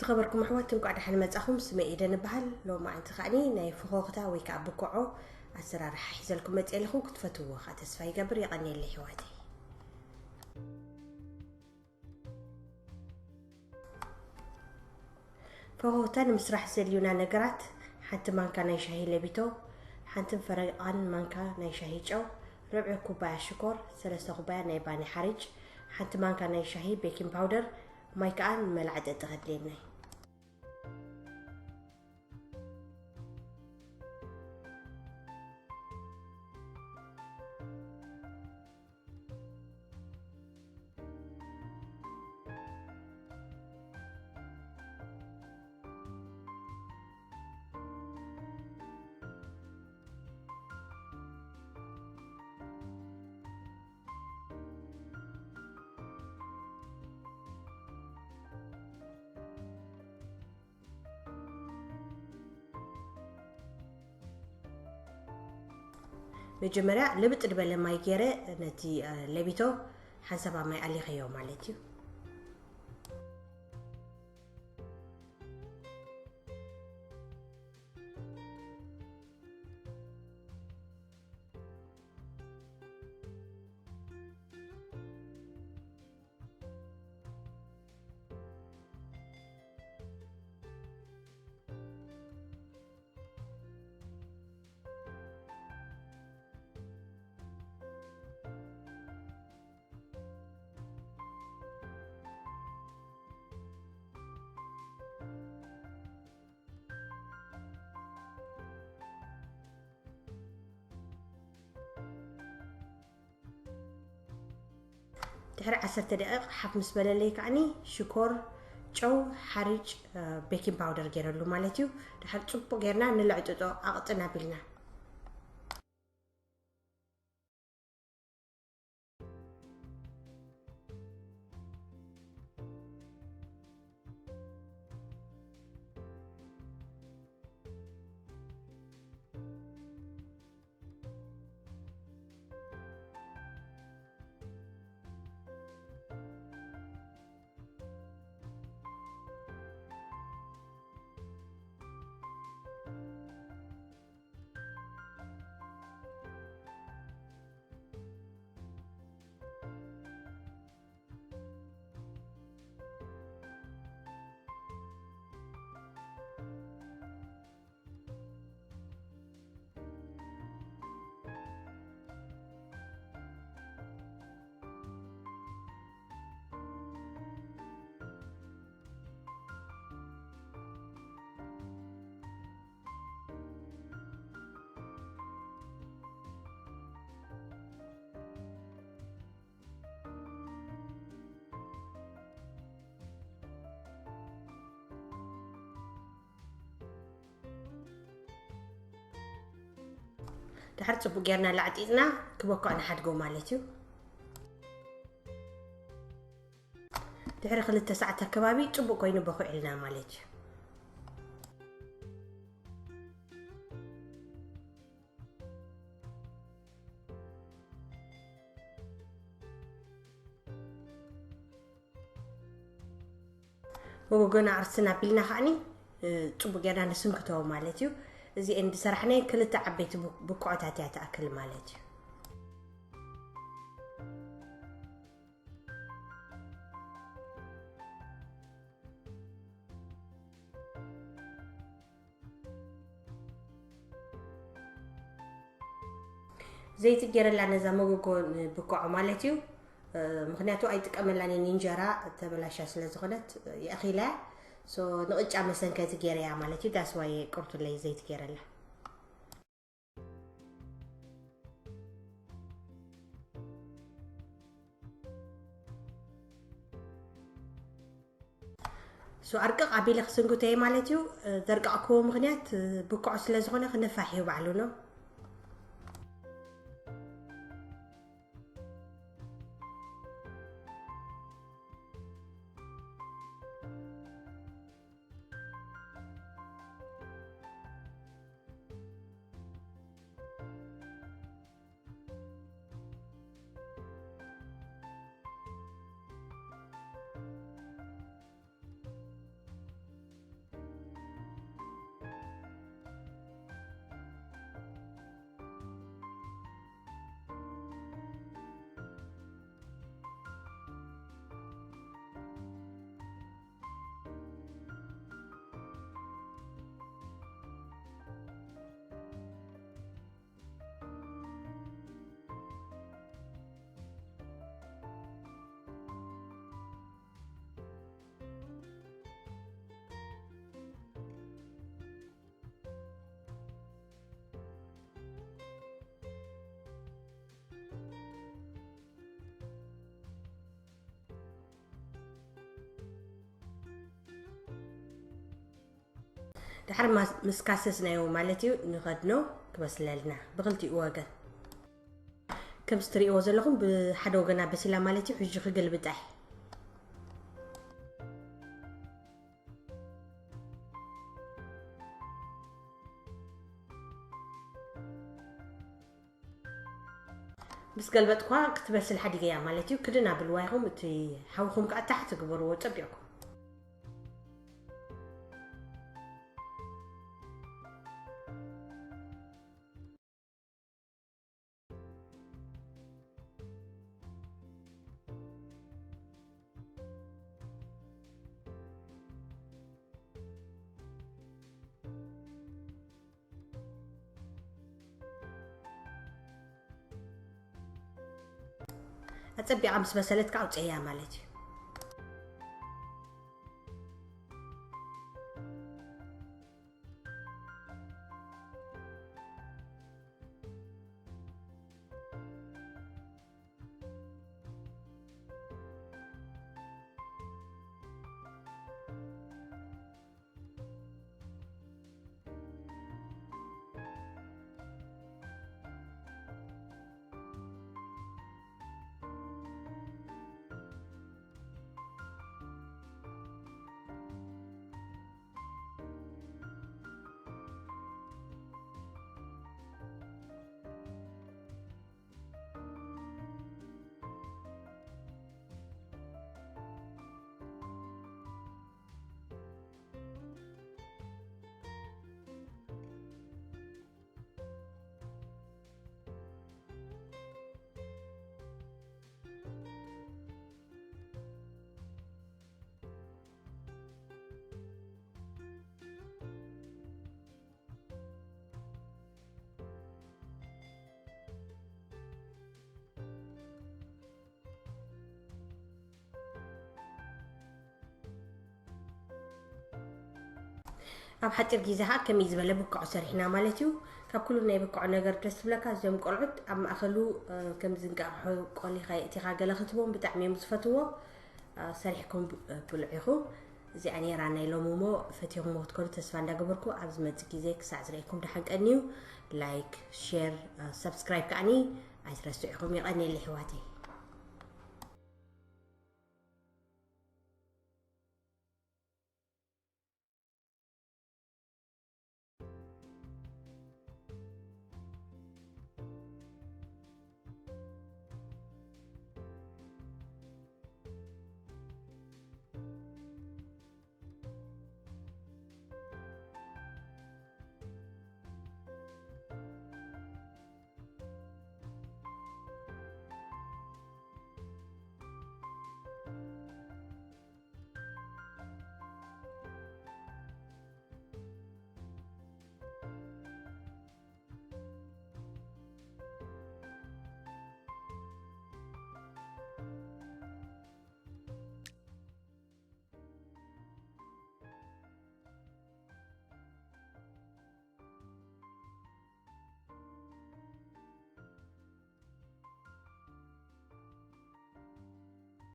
ኸበርኩም ኣሕዋት፣ እንኳዕ ደሓን መጻኹም። ስመይ ኤደን እበሃል። ሎማዓንቲ ከዓኒ ናይ ፈኾኽታ ወይ ከዓ ብኮዖ ኣሰራርሓ ሒዘልኩም መጽእ ኣለኹ። ክትፈትውዎ ከዓ ተስፋ ይገብር። የቐንየለይ ኣሕዋተይ። ፈኾኽታ ንምስራሕ ዘድልዩና ነገራት፣ ሓንቲ ማንካ ናይ ሻሂ ለቢቶ፣ ሓንትን ፈረቓን ማንካ ናይ ሻሂ ጨው፣ ርብዒ ኩባያ ሽኮር፣ ሰለስተ ኩባያ ናይ ባኒ ሓሪጭ፣ ሓንቲ ማንካ ናይ ሻሂ ቤኪንግ ፓውደር፣ ማይ ከዓ ንመላዕጠጢ ከድልየና እዩ። መጀመርያ ልብጥ ዝበለ ማይ ገይረ ነቲ፣ እ፣ ለቢቶ ሓንሳብ ማይ ኣሊኸዮ ማለት እዩ። ድሕሪ ዓሰርተ ደቂቕ ሓፍ ምስ በለለይ ከዓኒ ሽኮር፣ ጨው፣ ሓሪጭ፣ እ፣ ቤኪንግ ፓውደር ገይረሉ ማለት እዩ። ድሓር ጽቡቕ ጌርና ንለዕጥጦ ኣቕጥን ኣቢልና። ድሕሪ ጽቡቕ ጌርና ላዕጢጥና ክበኩዕ ንሓድጎ ማለት እዩ። ድሕሪ ክልተ ሰዓት ኣከባቢ ጽቡቕ ኮይኑ በኩዕልና ማለት እዩ። መጎጎና ኣርስን ኣቢልና ከዓኒ፣ እ፣ ጽቡቕ ጌርና ንስንክቶ ማለት እዩ። እዚኤን ዝሰራሕናይ ክልተ ዓበይቲ ብ-፣ ብኩዕታት እያ ትኣክል ማለት እዩ። ዘይቲ ገይረላ ነዛ መጎጎ ንብኮዖ ማለት እዩ። እ፣ ምኽንያቱ ኣይጥቀመላን እየ፣ እንጀራ ተበላሻ ስለ ዝኾነት፣ እ፣ የእኺላ። ሶ ንቕጫ መሰንከቲ ገይረያ ማለት እዩ። ዳስዋይ ቅርቱለይ ዘይቲ ገይረላ። ሶ ኣርቅቕ ኣቢለ ክስንክቶ እየ ማለት እዩ። እ፣ ዘርቀቕክዎ ምኽንያት፣ እ፣ ብኩዕ ስለ ዝኾነ ክነፋሕ እዩ ባዕሉ ነው። ድሕሪ ምስ ካሰስናዮ ማለት እዩ፣ ንኸድኖ ክበስለልና ብኽልቲኡ ወገን። ከምዚ ትርእይዎ ዘለኹም ብሓደ ወገና በሲላ ማለት እዩ። ሕጂ ክገልብጣ እየ። ምስ ገልበጥኳ ክትበስል ሓዲገያ ማለት እዩ። ክድን ኣብልዋ ኢኹም፣ እቲ ሓውኹም ከዓ ታሕቲ ግበርዎ ጸቢቕኩም። ኣጸቢቓ ምስ በሰለት ከዓ ኣውፅእያ ማለት እዩ። ኣብ ሓፂር ግዜ ከዓ ከመይ ዝበለ ብክዖ ሰሪሕና ማለት እዩ። ካብ ኩሉ ናይ ብክዖ ነገር ደስ ትብለካ እዚኦም ቆልዑት ኣብ ማእኸሉ ከምዚ እንቃቕሖ ቆሊኻ የእቲኻ ገለ ክትቦም ብጣዕሚ እዮም ዝፈትዎ። ሰሪሕኩም ብልዑ ኢኹም። እዚኣ ነይራ ናይ ሎሚ እሞ ፈቲኹምዎ ክትኮኑ ተስፋ እንዳገበርኩ ኣብ ዝመፅእ ግዜ ክሳዕ ዝርእየኩም ደሓን ቀንዩ። ላይክ፣ ሼር፣ ሰብስክራይብ ከዓኒ ኣይትረስዑ ኢኹም። የቐንየለይ ኣሕዋተይ።